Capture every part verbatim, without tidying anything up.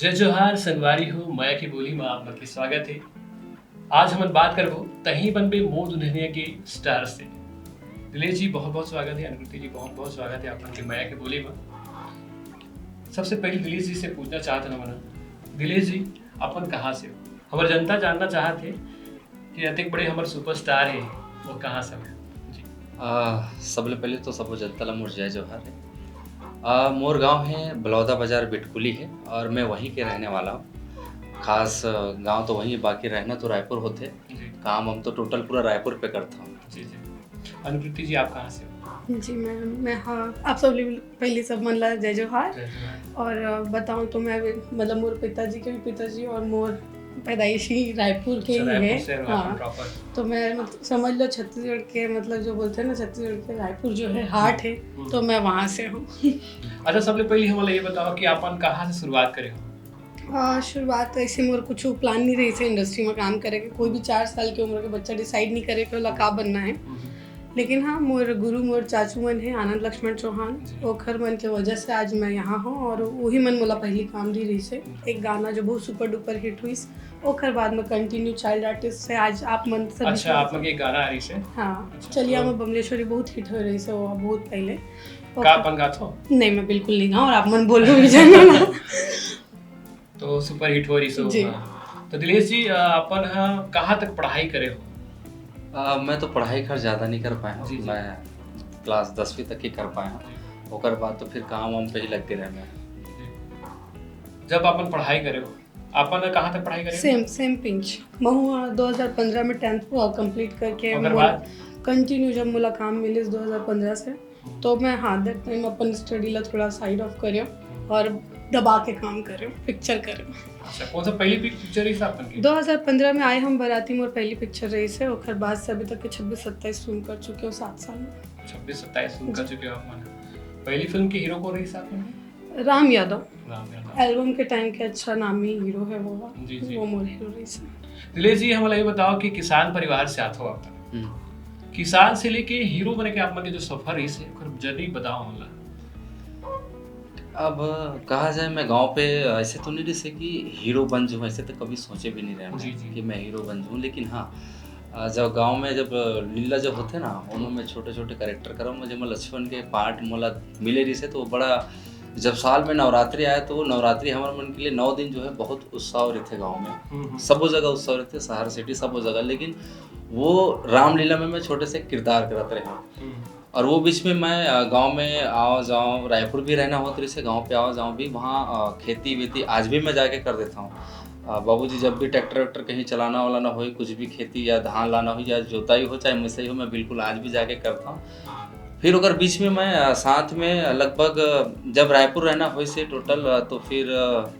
जय जोहार संगवारी हो, मया के बोली में आप मन के स्वागत है। आज हमन बात करबो तही बनबे मोर दुल्हनिया के स्टार से। दिलेश जी, बहुत बहुत स्वागत है। अनुकृति जी, बहुत बहुत स्वागत है आप मन के मया के बोली में। सबसे पहले दिलेश जी से पूछना चाहत हन हमन, दिलेश जी, आप मन कहाँ से हो? हमार जनता जानना चाहत है कि अतेक बड़े हमर सुपरस्टार है, वो कहाँ से हो? जी। आ, सबले पहले तो सबो जनता ला मोर जय जोहार है। आ, मोर गांव है बलौदा बाजार बिटकुली है और मैं वहीं के रहने वाला हूँ। खास गांव तो वहीं है, बाकी रहना तो रायपुर होथे। जी। काम हम तो टोटल पूरा रायपुर पे करता हूँ। जी जी। अनुकृति जी, आप कहाँ से हो? जी मैम, मैं, हाँ, आप सब ले-, पहले सब मन ला जय जोहार। जय जोहार। और अ, बताऊँ तो मैं भी, मतलब, मोर पिताजी के भी पिताजी और मोर पैदाइशी रायपुर के अच्छा, ही रायपुर है। से हो हाँ। आप प्रॉपर। तो मैं, मतलब, समझ लो, छत्तीसगढ़ के, मतलब, जो बोलते हैं ना, छत्तीसगढ़ के रायपुर जो है, हार्ट है, हम्म। तो मैं वहाँ से हूँ। अच्छा, सबले पहले हमला ये बताओ कि आप मन कहाँ से शुरुआत करे हो? आ, शुरुआत ऐसे मोर कुछ प्लान नहीं रहिस हे इंडस्ट्री में काम करे के। कोई भी चार साल के उम्र के बच्चा डिसाइड नहीं करे के ओला का बनना है। हम्म। लेकिन हाँ, मोर गुरु, मोर चाचू मन है, आनंद लक्ष्मण चौहान, जी। ओखर मन के वजह से आज मैं यहाँ हूँ और वही मन मोला पहली काम दी रहिस हे। एक गाना जो बहुत सुपर डुपर हिट हुई, ओखर बाद में कंटिन्यू चाइल्ड आर्टिस्ट से आज आप मन सभी अच्छा, आप मन के एक गाना आ रही से। हाँ, अच्छा, चलिया तो में बमलेश्वरी बहुत हिट हो रही से, वो बहुत पहले। का अपन गात हो? नहीं, मैं बिल्कुल नहीं गाऊँ और आप मन बोलो भी जानो ना। तो सुपर हिट हो रही सो। जी। हाँ। तो दिलेश जी, अ, अपन ह कहाँ तक पढ़ाई करे हो? आ, मैं तो पढ़ाई खैर ज़्यादा नहीं कर पाया हूँ। जी, जी। मैं क्लास दसवीं तक ही कर पाया हूँ। ओकर बाद तो फिर काम वाम पे ही लग के रहना है। जब अपन पढ़ाई करे हो, अपन ह कहाँ तक पढ़ाई करे हो? सेम सेम पिंच। महू दो हज़ार पन्द्रह में टेंथ कंप्लीट करके ओकर मोला बाद? कंटिन्यू जब मोला काम मिलिस दो हज़ार पन्द्रह से, तो मैं, हाँ, दैट टाइम अपन स्टडी ला थोड़ा साइड ऑफ करे और दबा के काम करे, पिक्चर करे। अच्छा, कौन सा पहली पिक-, पिक्चर रही से अपन की? दो हज़ार पन्द्रह में आए हम बाराती, मोर पहली पिक्चर रही से, ओकर बाद से अभी तक के छब्बीस सत्ताईस फिल्म कर चुके हो सात साल में। छब्बीस सत्ताईस फिल्म कर चुके हो आप मन। पहली फिल्म के हीरो कौन रही से आप मन के? राम यादव। राम यादव। एल्बम के टाइम के अच्छा नामी हीरो है वो। जी, जी। वो मोर हीरो रही से। दिलेश जी, हमला ये बताओ कि किसान परिवार से आत हो आप तक। हम्म। किसान से लेके हीरो बने के आप मन के जो सफर रही से, ओकर जर्नी बताओ हमला। अब कहा जाए, मैं गांव पे ऐसे तो नहीं रहिसे कि हीरो बन जाऊँ, ऐसे तो कभी सोचे भी नहीं रहे मैं जी, जी। कि मैं हीरो बन जाऊँ। लेकिन हाँ, अ, जब गांव में जब लीला जब होथे ना, ओमा मैं छोटे-छोटे कैरेक्टर करा हूँ। मैं जेमा लक्ष्मण के पार्ट मोला मिले रहिसे, तो वो बड़ा, जब साल में नवरात्रि आए, तो वो नवरात्रि हमर मन के लिए नौ दिन जो है बहुत उत्साह रहिथे गांव में। हम्म, हम्म। सबो जगह उत्साह रहिथे, शहर सिटी सबो जगह, लेकिन वो रामलीला में मैं छोटे से किरदार करत रहे हूँ। हम्म। और वो बीच में मैं, अ, गांव में आवा जावा, रायपुर भी रहना होत रहिसे, गांव पे आवा जावा भी, वहाँ, अ, खेती वेती आज भी मैं जाके कर देता हूँ। अ, बाबूजी जब भी ट्रैक्टर वैक्टर कहीं चलाना वालाना होई, कुछ भी खेती या धान लाना हो या जोताई हो चाहे मिसई हो, मैं बिल्कुल आज भी जाके करता हूँ। फिर ओकर बीच में मैं, अ, साथ में लगभग, अ, जब रायपुर रहना होइसे टोटल, अ, तो फिर, अ,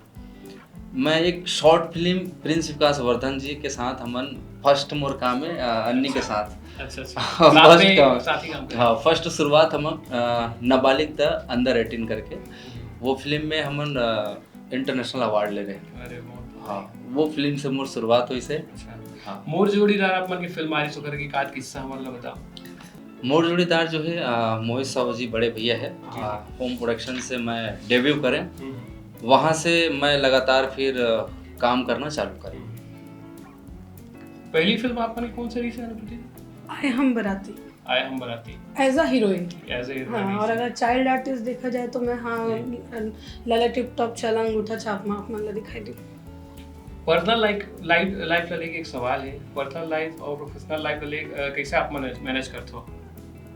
मैं एक शॉर्ट फिल्म प्रिंस विकास वर्धन जी के साथ हमन फर्स्ट मोर काम है, अ, अन्नी के साथ। अच्छा, अच्छा। हाँ, साथ फर्स्ट में, काम। साथ ही काम करे। हाँ, फर्स्ट शुरुआत हमन, अ, नाबालिग द अंडर एटीन करके, वो फिल्म में हमन, अ, इंटरनेशनल अवार्ड ले रहे। अरे, बहुत हाँ, वो फिल्म से मोर शुरुआत होइसे। अच्छा। हाँ। मोर जोड़ीदार आप मन के फिल्म आरिस, ओकर के एकाध किस्सा हमन ला बताओ। मोर जोड़ीदार जो है, अ, मोहित साहू जी बड़े भैया है, जी। अ, होम प्रोडक्शन से मैं डेब्यू करें, हम्म। वहाँ से मैं लगातार फिर, अ, काम करना चालू करें। पहली फिल्म आप मन के कौन सी रही से, अनुकृति? आए हम बाराती आए हम बाराती। As a heroine. As a हाँ, और अगर चाइल्ड आर्टिस्ट देखा जाए तो मैं, हाँ, लाला टिप टॉप, छाला अंगूठा छाप में आप मन ला दिखाई दूँ। पर्सनल लाइफ, लाइफ, लाइफ ला लेके एक सवाल है। पर्सनल लाइफ और प्रोफेशनल लाइफ ला लेके, अ, कैसे आप मैनेज, मैनेज करते हो?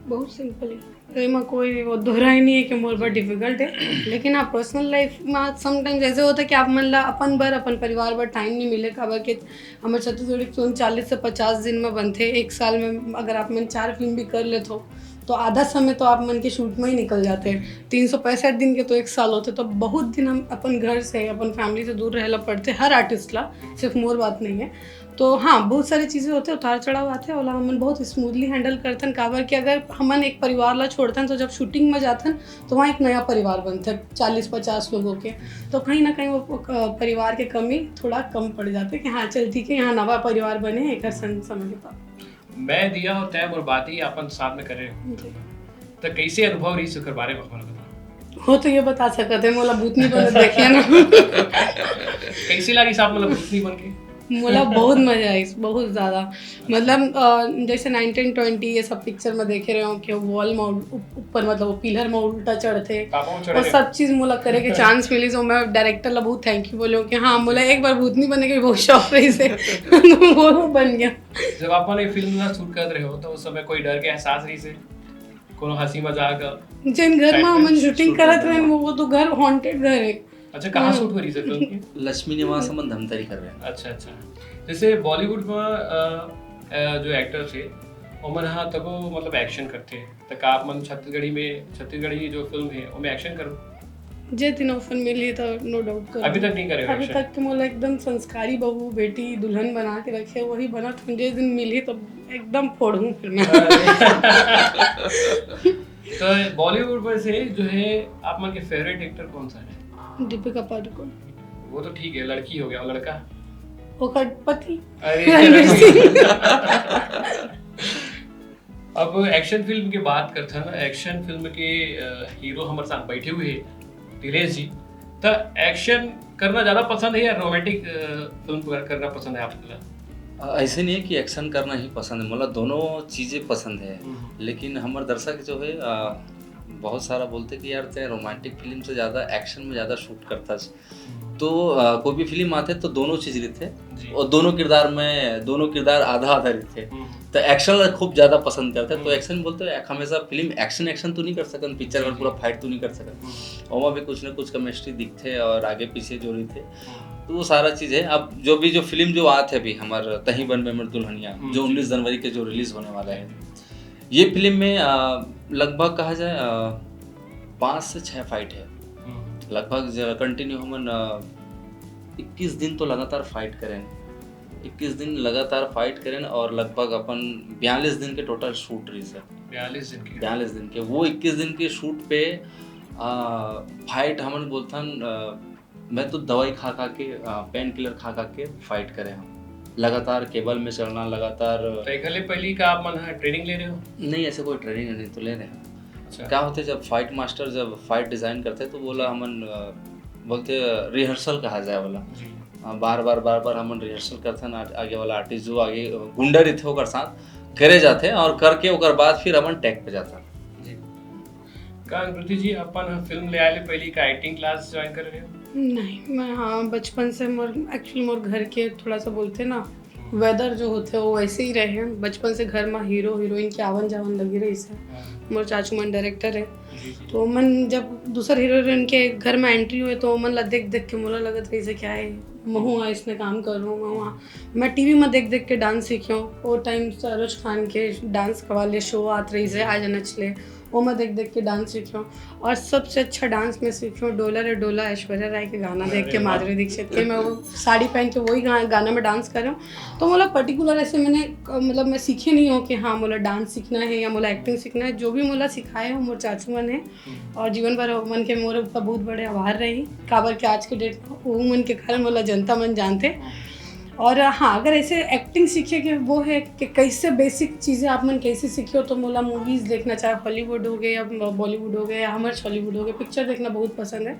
बहुत सिंपल है, एमा कोई वो दोहराई नहीं है कि मोर बर डिफिकल्ट है। लेकिन हाँ, पर्सनल लाइफ में समटाइम्स ऐसे होता है कि आप मन ला अपन बर, अपन परिवार बर टाइम नहीं मिले, काबर के हमर छत्तीसगढ़ी फिल्म चालीस से पचास दिन में बनथे। एक साल में अगर आप मन चार फिल्म भी कर लेथो, तो आधा समय तो आप मन के शूट में ही निकल जाते हैं। तीन सौ पैंसठ दिन के तो एक साल होते, तो बहुत दिन हम अपन घर से, अपन फैमिली से दूर रहला पड़ते हर आर्टिस्ट ला, सिर्फ मोर बात नहीं है। तो हाँ, बहुत सारी चीज़ें होते, उतार चढ़ाव आते, ओला हमन बहुत स्मूथली हैंडल करथन। काबर कि अगर हमन एक परिवार ला छोड़थन, तो जब शूटिंग में जाथन, तो वहाँ एक नया परिवार बनथे चालीस पचास लोगों के। तो कहीं ना कहीं वो, अ, परिवार के कमी थोड़ा कम पड़ जाथे कि हाँ, चल ठीक है, यहाँ नवा परिवार बने है, एकर संग समय बिताओ। मैं दिया हो तय मोर बात ही अपन साथ में करे हो। जी। तो कैसे अनुभव रही, ओकर बारे में हमन ला बताओ। वो तो ये बता सकत हे, मोला भूतनी बने देखे ना। कैसे लागिस आप, मतलब, भूतनी बन के? मोला बहुत मजा आइस, बहुत ज्यादा। मतलब अ, जैसे नाइनटीन ट्वेंटी ये सब पिक्चर में देखे रहे हो कि वॉल में उल- ऊपर, मतलब वो पिलर में उल्टा चढ़थे, पापा वो चढ़े वो रहे। सब चीज मोला करे के चांस मिलिस। और मैं डायरेक्टर ला बहुत थैंक यू बोले कि हाँ, मोला एक बार भूतनी बने के बहुत शौक रहिस हे। वो बन गया। जब आप मन ये फिल्म ला शूट करत रहे हो, तो उस समय कोई डर के एहसास रहिस हे? कोनो हंसी मजाक? जेन घर में हमन शूटिंग करत रहे, वो तो घर हॉन्टेड घर है। अच्छा, कहाँ शूट हो रही है फिल्म की? लक्ष्मी निवास हमन धमतरी कर रहे हैं। अच्छा, अच्छा। जैसे बॉलीवुड में अ, अ, जो एक्टर थे, ओमन हा तको, मतलब, एक्शन करते हैं, तक आप मन छत्तीसगढ़ी में, छत्तीसगढ़ी जो फिल्म है, ओमे एक्शन करो। जे दिन ऑफर मिली तो नो डाउट कर अभी तक नहीं करे हो अभी एक्शन? तक तो मोला एकदम संस्कारी बहू, बेटी, दुल्हन बना के रखे, वही बना। जे दिन मिली तो एकदम फोड़ू फिर मैं। तो बॉलीवुड में से जो है, आप मन के फेवरेट एक्टर कौन सा है? दीपिका पादुकोण। वो तो ठीक है, लड़की हो गया, और लड़का? ओकर पति। अरे। रणवीर सिंह। अब एक्शन फिल्म की बात करते हैं ना, एक्शन फिल्म के अ, हीरो हमारे साथ बैठे हुए हैं, नीलेश जी। तो एक्शन करना ज्यादा पसंद है या रोमांटिक फिल्म करना पसंद है आपको? अ, ऐसे नहीं है कि एक्शन करना ही पसंद है, मतलब दोनों चीज़ें पसंद है। हम्म। लेकिन हमारे दर्शक जो है अ, बहुत सारा बोलते कि यार ते रोमांटिक फिल्म से ज़्यादा एक्शन में ज़्यादा शूट करता है। तो अ, कोई भी फिल्म आते तो दोनों चीज़ रहते जी। और दोनों किरदार में, दोनों किरदार आधा आधा रहते। हम्म। तो एक्शन ला खूब ज़्यादा पसंद करते हैं। तो हम्म। एक्शन बोलते हैं, एक हमेशा फिल्म एक्शन एक्शन तो नहीं कर सकते, पिक्चर जी, में जी। पूरा फाइट तो नहीं कर सकते। हम्म। और वहाँ भी कुछ ना कुछ केमिस्ट्री दिखते हैं और आगे पीछे जो रहते। हम्म। तो वो सारा चीज़ है। अब जो भी जो फिल्म जो आते है अभी हमारे तही बन बे मोर दुल्हनिया, हम्म, जो जी। उन्नीस जनवरी के जो रिलीज होने वाला है, ये फिल्म में अ, लगभग कहा जाए अ, पाँच से छः फाइट है। हम्म। लगभग कंटिन्यू हमन अ, इक्कीस दिन तो लगातार फाइट करें, इक्कीस दिन लगातार फाइट करें और लगभग अपन बयालीस दिन के टोटल शूट रही सर। बयालीस दिन के। बयालीस दिन के, वो इक्कीस दिन के शूट पे आ, फाइट हमन बोलथन अ, मैं तो दवाई खा खा के, पेन किलर खा खा के फाइट करे हम। लगातार केबल में चढ़ना, लगातार। तो एक घले पहली का आप मन ट्रेनिंग ले रहे हो? नहीं, ऐसे कोई ट्रेनिंग नहीं तो ले रहे हैं। अच्छा। क्या होते, जब फाइट मास्टर जब फाइट डिजाइन करते तो बोला हमन अ, बोलते रिहर्सल कहा जाए वाला। जी। अ, बार बार बार बार हमन रिहर्सल करते हैं, आगे वाला आर्टिस्ट जो आगे गुंडा रहते ओकर साथ करे जाते हैं और करके ओकर बाद फिर हमन टेक पे जाता है। जी। का अनुकृति जी, अपन फिल्म ले आए ले पहली का एक्टिंग क्लास ज्वाइन कर रहे हो? नहीं, मैं, हाँ, बचपन से मोर, एक्चुअली मोर घर के थोड़ा सा बोलते ना, वेदर जो होते वो वैसे ही रहे हैं। बचपन से घर में हीरो हीरोइन के आवन जावन लगी रही से। मोर चाचू मन डायरेक्टर है, जी, जी। तो मन जब दूसर हीरो हीरोइन के घर में एंट्री हुए तो मन ला देख देख के मोला लगत रही से क्या है, महू हाँ इसने काम कर रहा हूँ, महू हाँ। मैं टीवी में देख देख के डांस सीखी हूँ। वो टाइम सरोज खान के डांस वाले शो आत रही से, आज नच ले, वो मैं देख देख के डांस सीखी हूँ। और सबसे अच्छा डांस मैं सीखी हूँ डोला रे डोला, ऐश्वर्या राय के गाना देख के, अरे वाह। माधुरी दीक्षित के। मैं वो साड़ी पहन के वही गा, गाना में डांस कर रही हूँ। तो मोला पर्टिकुलर ऐसे मैंने क- मतलब मैं सीखे नहीं हूँ कि हाँ मोला डांस सीखना है या मोला एक्टिंग सीखना है। जो भी मोला सिखाए हो मोर चाचू मन है और जीवन भर मन के मोर ऊपर बहुत बड़े आभार रही, काबर के आज के डेट में वो मन के कारण मोला जनता मन जानते। और हाँ, अगर ऐसे एक्टिंग सीखे के वो है कि कैसे बेसिक चीज़ें आप मन कैसे सीखे हो, तो मोला मूवीज देखना, चाहे हॉलीवुड हो गए या बॉलीवुड हो गए या हमारे छॉलीवुड हो गए, पिक्चर देखना बहुत पसंद है।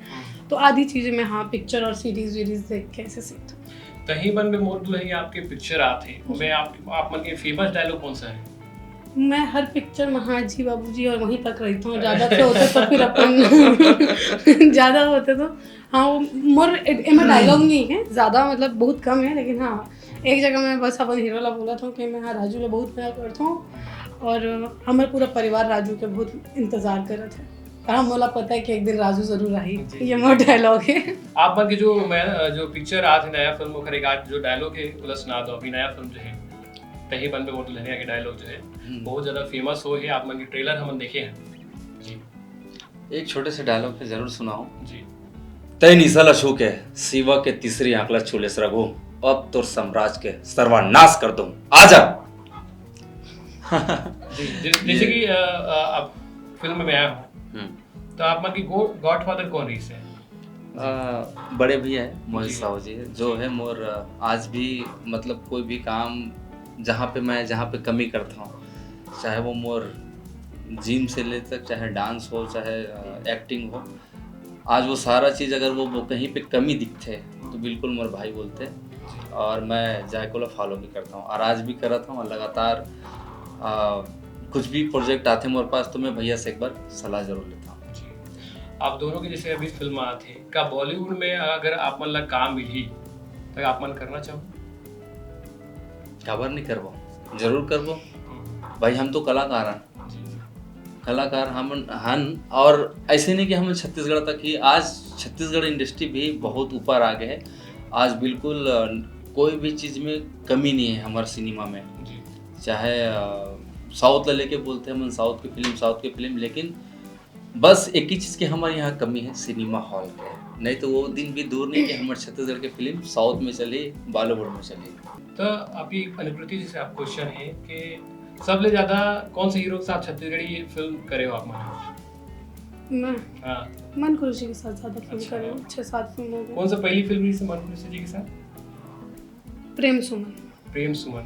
तो आधी चीज़ें मैं, हाँ, पिक्चर और सीरीज वीरीज देख के ऐसे सीखती हूँ। तही बन में मोर दुल्हनिया आपके पिक्चर आते हैं, मैं आप आप मन के फेमस डायलॉग कौन सा है? मैं हर पिक्चर में हाँ जी बाबूजी और वहीं तक रहता हूँ। ज़्यादा से होते तो फिर अपन ज़्यादा होते तो हाँ, वो मोर ए- एमा डायलॉग नहीं है ज़्यादा, मतलब बहुत कम है, लेकिन हाँ, एक जगह मैं बस अपन हीरो ला बोला था कि मैं हाँ राजू ला बहुत प्यार करता हूँ और हमारे पूरा परिवार राजू के बहुत इंतजार करत है। हाँ, मोला पता है कि एक दिन राजू जरूर आई। जी। ये मोर डायलॉग है। आप मन के जो मैं जो पिक्चर आते नया फिल्म ओखर एक आध जो डायलॉग है, ओला सुना दो। अभी नया फिल्म जो है तही बन में मोर दुल्हनिया के डायलॉग जो है हम्म। बहुत ज्यादा फेमस हो है, आप मन के ट्रेलर हमन देखे हैं। जी। एक छोटे से डायलॉग पे जरूर सुनाओ। जी। तय निशा ला छू के शिवा के तीसरी आंख ला छू लेस रघु, अब तोर साम्राज्य के सर्वनाश कर दूं, आजा। जी, जै- जैसे ये- कि अ, अ, आप फिल्म में आया हो, हम्म। तो आप मन की गॉडफादर कौन रही है? अ, बड़े भैया है मोहित जी। साहू जी, जो है मोर अ, आज भी, मतलब, कोई भी काम जहाँ पे मैं जहाँ पे कमी करता हूँ, चाहे वो मोर जिम से ले तक, चाहे डांस हो, चाहे अ, एक्टिंग हो, आज वो सारा चीज़ अगर वो, वो कहीं पे कमी दिखथे, तो बिल्कुल मोर भाई बोलथे। और मैं जाके ओला फॉलो भी करता हूँ, और आज भी करत हूँ, और लगातार, आ, कुछ भी प्रोजेक्ट आथे मोर पास, तो मैं भैया से एक बार सलाह जरूर लेता हूँ। जी। आप दोनों की जैसे अभी फिल्म आत हे, का बॉलीवुड में अगर आप मन ला काम मिलही, तो आप मन करना चाहो? काबर नहीं करबो, जरूर करबो। हम्म, भाई, हम तो कलाकार हन, जी, जी। कलाकार हम हन। और ऐसे नहीं कि हम छत्तीसगढ़ तक ही, आज छत्तीसगढ़ इंडस्ट्री भी बहुत ऊपर आ गए है। आज बिल्कुल, अ, कोई भी चीज़ में कमी नहीं है हमारे सिनेमा में। जी। चाहे साउथ ला लेके बोलते हैं हम, साउथ की फिल्म, साउथ की फिल्म, लेकिन बस एक ही चीज़ की हमारे यहाँ कमी है, सिनेमा हॉल के। नहीं तो वो दिन भी दूर नहीं कि हमारे छत्तीसगढ़ की फिल्म साउथ में चली, बॉलीवुड में चली। तो अभी अनुकृति जी से आप क्वेश्चन है कि सबले ज्यादा कौन से हीरो के साथ छत्तीसगढ़ी फिल्म करे हो आप मन? मैं हाँ। मन खुर्शी के साथ ज़्यादा फिल्म अच्छा। करे हूँ। छः सात फिल्म हो गई। कौन सा पहली फिल्म रहिस मन खुर्शी जी के साथ? प्रेम सुमन। प्रेम सुमन।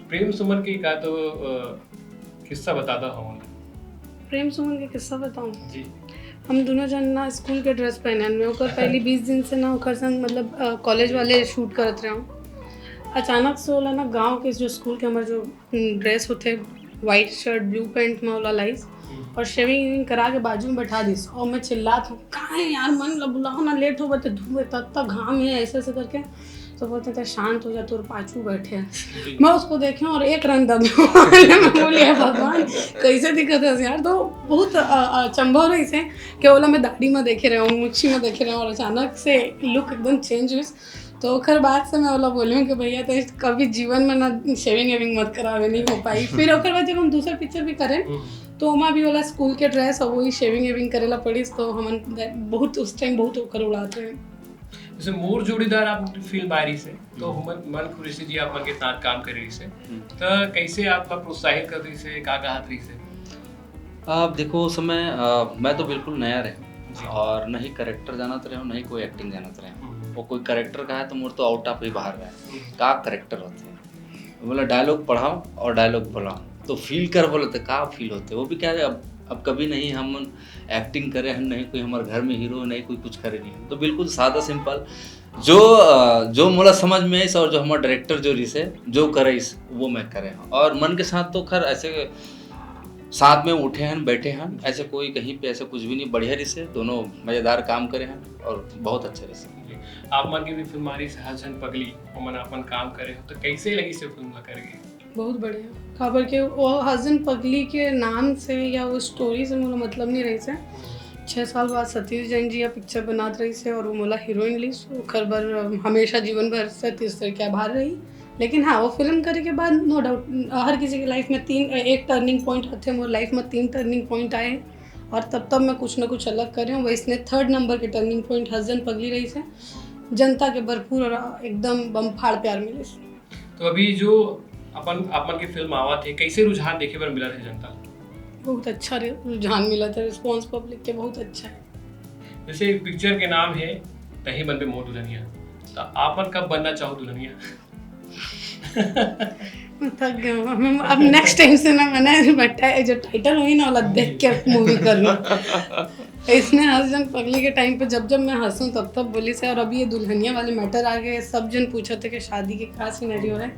प्रेम सुमन के का तो अ, किस्सा बता दो हम। प्रेम सुमन के किस्सा बताऊँ? जी। हम दोनों जन ना स्कूल के ड्रेस पहने हन। मैं ओकर पहली बीस दिन से ना ओकर संग, मतलब, कॉलेज वाले शूट करत रहे हूँ। अचानक से ओला ना गांव के जो स्कूल के हमारे जो ड्रेस होते, व्हाइट शर्ट, ब्लू पैंट में ओला लाइस और शेविंग वेविंग करा के बाजू में बैठा दिस। और मैं चिल्लात हूँ, "कहाँ है यार, मन ला बुलाओ ना, लेट हो बते धूप है, तत्ता घाम है", ऐसे ऐसे करके। तो बोलते थे, "शांत हो जा, तोर पाछू बैठे हैं।" जी। मैं उसको देखे और एक रन दबे। मैं बोली, "हे भगवान, कैसे दिखत है यार?" तो बहुत अ, अ, अचंभव रहिस हे कि ओला मैं दाढ़ी में देखे रहे हूँ, मुच्छी में देखे रहे हूँ, और अचानक से लुक एकदम चेंज हुई। तो ओकर बाद से मैं ओला बोली हूँ कि भैया, तो कभी जीवन में ना शेविंग वेविंग मत करावे, नहीं हो पाई। फिर ओकर बाद जब हम दूसरा पिक्चर भी करें, हम्म, तो ओमा भी ओला स्कूल के ड्रेस और वही शेविंग वेविंग करेला पड़िस, तो हमन बहुत उस टाइम बहुत ओकर उड़ात रहे। जैसे मोर जोड़ीदार आप फिल्म आ रही से, तो हुमन मन खुर्शी जी आप मन के साथ काम कर रही से, हम्म। तो कैसे आपका प्रोत्साहित कर रही से, का कहत रही से? अब देखो, उस समय अ, मैं तो बिल्कुल नया रहे जी। और नहीं करेक्टर जानत रहे हूँ, नहीं कोई एक्टिंग जानत रहे हूँ। हम्म। वो कोई करेक्टर का है तो मोर तो आउट ऑफ ही बाहर रहे, हम्म। का करेक्टर होते हैं। बोला, "डायलॉग पढ़ाओ और डायलॉग बोलाओ।" तो फील कर बोले तो का फील होते, वो भी क्या है, अब अब कभी नहीं हम एक्टिंग करे हैं, नहीं कोई हमारे घर में हीरो, नहीं कोई कुछ करे नहीं है, तो बिल्कुल सादा सिंपल जो अ, जो मोला समझ में आइस और जो हमारा डायरेक्टर जो रिसे जो करे इस, वो मैं करे हूँ। और मन के साथ तो खैर ऐसे साथ में उठे हैं, बैठे हैं, ऐसे कोई कहीं पे ऐसे कुछ भी नहीं, बढ़िया रिसे, दोनों मज़ेदार काम करे हैं और बहुत अच्छा रिसे। आप मन के भी फिल्म आ रही से हसन पगली, ओमन अपन काम करे हो, तो कैसे लगी से फिल्म ला करके? बहुत बढ़िया। काबर के वो हसन पगली के नाम से या वो स्टोरी से मोला मतलब नहीं रहिस हे। छः साल बाद सतीश जैन जी या पिक्चर बनात रहिस हे और वो मोला हीरोइन लिस, ओकर बर हमेशा जीवन भर सतीश सर के आभार रही। लेकिन हाँ, वो फिल्म करे के बाद नो डाउट हर किसी के लाइफ में तीन, एक टर्निंग पॉइंट आथे। मोर लाइफ में तीन टर्निंग पॉइंट आए और तब तब मैं कुछ ना कुछ अलग करे हूँ। वैसने थर्ड नंबर के टर्निंग पॉइंट हसन पगली रहिस हे। जनता के भरपूर और एकदम बम फाड़ प्यार मिलिस। तो अभी जो अपन आप मन के फिल्म आवत हे, कैसे रुझान देखे बर मिलत हे जनता? बहुत अच्छा रे-, रुझान मिलत हे, रिस्पॉन्स पब्लिक के बहुत अच्छा है। जैसे एक पिक्चर के नाम है तहीं बनबे मोर दुल्हनिया, तो आप मन कब बनना चाहो दुल्हनिया? मैं थक गई हूँ। अब मैं, अब नेक्स्ट टाइम से ना मैंने बट्टा जो टाइटल होई ना, ओला देख के मूवी करना। इसने हसन पगली के टाइम पे जब जब मैं हंसूं तब तब बोलिस हे। और अभी ये दुल्हनिया वाले मैटर आ गए, सब जन पूछत हे कि शादी के का सिनेरियो है।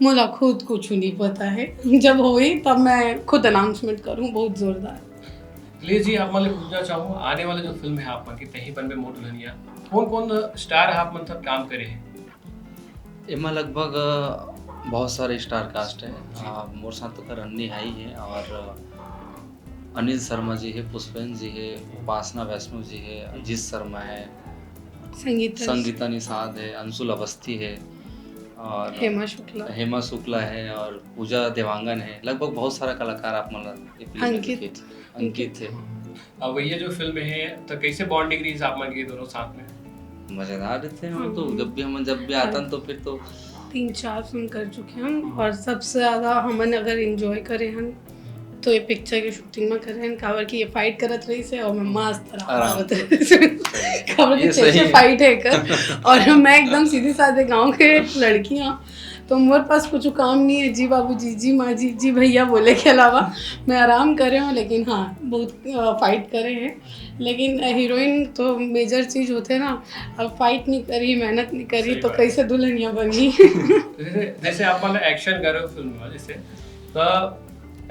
मोला खुद कुछ नहीं पता है, जब होई तब मैं खुद अनाउंसमेंट करूँ, बहुत जोरदार। ले जी, आप मन ले पूछना चाहूँ, आने वाला जो फिल्म है आप मन के तहीं बनबे मोर दुल्हनिया, कौन कौन स्टार आप मन साथ काम करे हैं? एमा लगभग अ, बहुत सारे स्टार कास्ट है। अ, मोर साथ तो खैर अन्नी है ही है और अ, अनिल शर्मा जी है, पुष्पेंद्र जी है, उपासना वैष्णव जी है, अजीत शर्मा है, संगीता संगीता निषाद है, अंशुल अवस्थी है और हेमा शुक्ला। हेमा शुक्ला है और पूजा देवांगन है। लगभग बहुत सारा कलाकार आप मतलब ये फिल्म में अंकित। देखे। अंकित है। अब ये जो फिल्म है तो कैसे बॉन्डिंग रही आप मन के दोनों साथ में? मजेदार रहते हैं हम तो। हम्म। जब भी हम जब भी आतन तो फिर तो तीन चार फिल्म कर चुके हैं और सबसे ज्यादा हमन अगर एंजॉय करे हैं तो ये पिक्चर की शूटिंग में करे हैं। काबर कि ये फाइट करत रहिस हे और मैं मस्त आराम आराम करत रहिस हे। काबर कि ये छह सही छह है। फाइट है कर और मैं एकदम सीधी साधे गांव के लड़की हूँ। तो मोर पास कुछ काम नहीं है जी बाबूजी, जी माँ जी, जी भैया बोले के अलावा। मैं आराम करे हूँ, लेकिन हाँ, बहुत फाइट करे हैं। लेकिन हीरोइन तो मेजर चीज होते ना। अब फाइट नहीं करी, मेहनत नहीं करी, तो कैसे दुल्हनिया बनी? जैसे आप मान लो एक्शन कर रहे हो फिल्म में, जैसे तो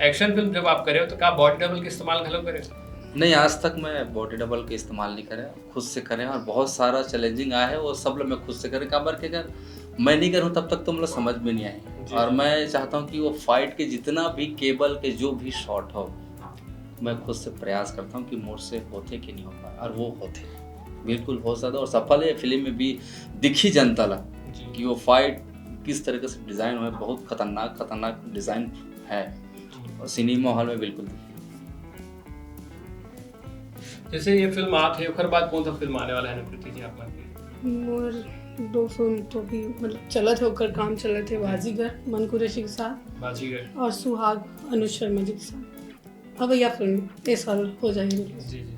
एक्शन फिल्म जब आप करे हो तो का बॉडी डबल के इस्तेमाल घलो करे हो? नहीं, आज तक मैं बॉडी डबल के इस्तेमाल नहीं करे, खुद से करे। और बहुत सारा चैलेंजिंग आया है, वो सब लोग मैं खुद से करे। काबर के अगर मैं नहीं करूँ तब तक तुम लोग समझ में नहीं आए। और मैं चाहता हूँ कि वो फाइट के जितना भी केबल के जो भी शॉट हो, मैं खुद से प्रयास करता हूँ कि मोर से होते कि नहीं हो पाए, और वो होते, बिल्कुल हो सकता। और सफल है फिल्म में भी दिखी जनता ला कि वो फाइट किस तरीके से डिजाइन हुआ है। बहुत खतरनाक खतरनाक डिजाइन है, और सिनेमा हॉल में बिल्कुल दिखी। जैसे ये फिल्म आत है, ओकर बाद कौन सा फिल्म आने वाला है अनुकृति जी आप मन के? मोर दो फिल्म तो भी मतलब चलत है, ओकर काम चलत है, बाजीगर मन कुरैशी के साथ, बाजीगर। और सुहाग अनुज शर्मा जी के साथ। अब यह फिल्म इस साल हो जाएगी रिलीज। जी जी।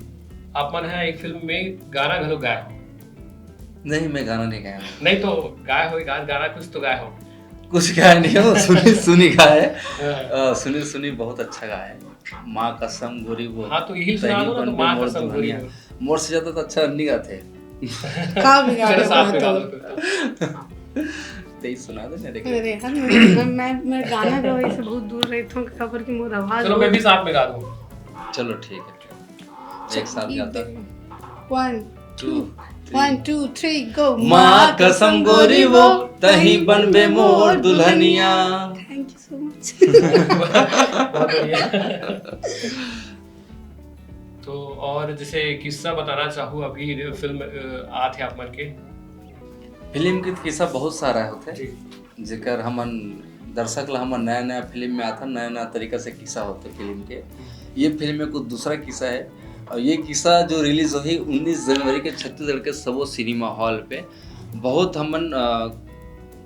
आप मन है एक फिल्म में गाना घलो गाए हो? नहीं, मैं गाना नहीं गाया। नहीं तो गाए हो, गाना कुछ तो गाए हो। कुछ गाए नहीं हो, सुनी सुनी गाए। अ, सुनी सुनी बहुत अच्छा गाए। माँ कसम गोरी वो हाँ, तो यही सुना दो ना, तो माँ कसम गोरी वो। मोर से ज्यादा तो अच्छा नहीं गाते। का बिगाड़े चलो, साथ में तो गा दो फिर तो। तेईस सुना दो ना, देख। अरे यार, मैं मैं मैं गाना गवाई से बहुत दूर रहता हूँ, काबर कि मोर आवाज चलो, मैं भी साथ में गा दूँ। चलो ठीक है, एक साथ गाता। One two one two three go. माँ कसम गोरी वो, तही बनबे मोर Dulhania. Thank you so much। बहुत बढ़िया। तो और जैसे किस्सा बताना चाहूँ, अभी फिल्म अ, आत है आप मन के। फिल्म के किस्सा बहुत सारा होते, जी। जेकर हमन दर्शक ला हमन नया नया फिल्म में आता, नया नया तरीका से किस्सा होते फिल्म के। ये फिल्म में कुछ दूसरा किस्सा है, और ये किस्सा जो रिलीज होही उन्नीस जनवरी के छत्तीसगढ़ के सबो सिनेमा हॉल पे। बहुत हमन अ,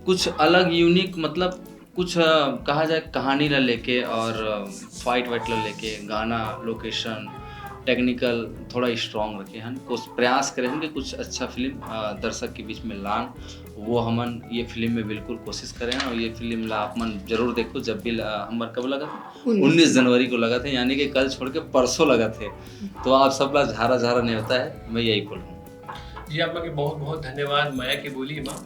कुछ अलग यूनिक, मतलब कुछ अ, कहा जाए कहानी ला लेके और फाइट वाइट ला लेके, गाना, लोकेशन, टेक्निकल थोड़ा स्ट्रॉन्ग रखे हन। कोस प्रयास करे हन कि कुछ अच्छा फिल्म अ, दर्शक के बीच में लान। वो हमन ये फिल्म में बिल्कुल कोशिश करे हन, और ये फिल्म ला आप मन जरूर देखो। जब भी ला- हमर कब लगा था? उन्नीस जनवरी को लगा था, यानी कि कल छोड़ के परसों लगा थे। तो आप सब ला झारा झारा नेवता है, मैं यही बोलूँ। जी, आप लोग के बहुत बहुत धन्यवाद। मया के बोली माँ।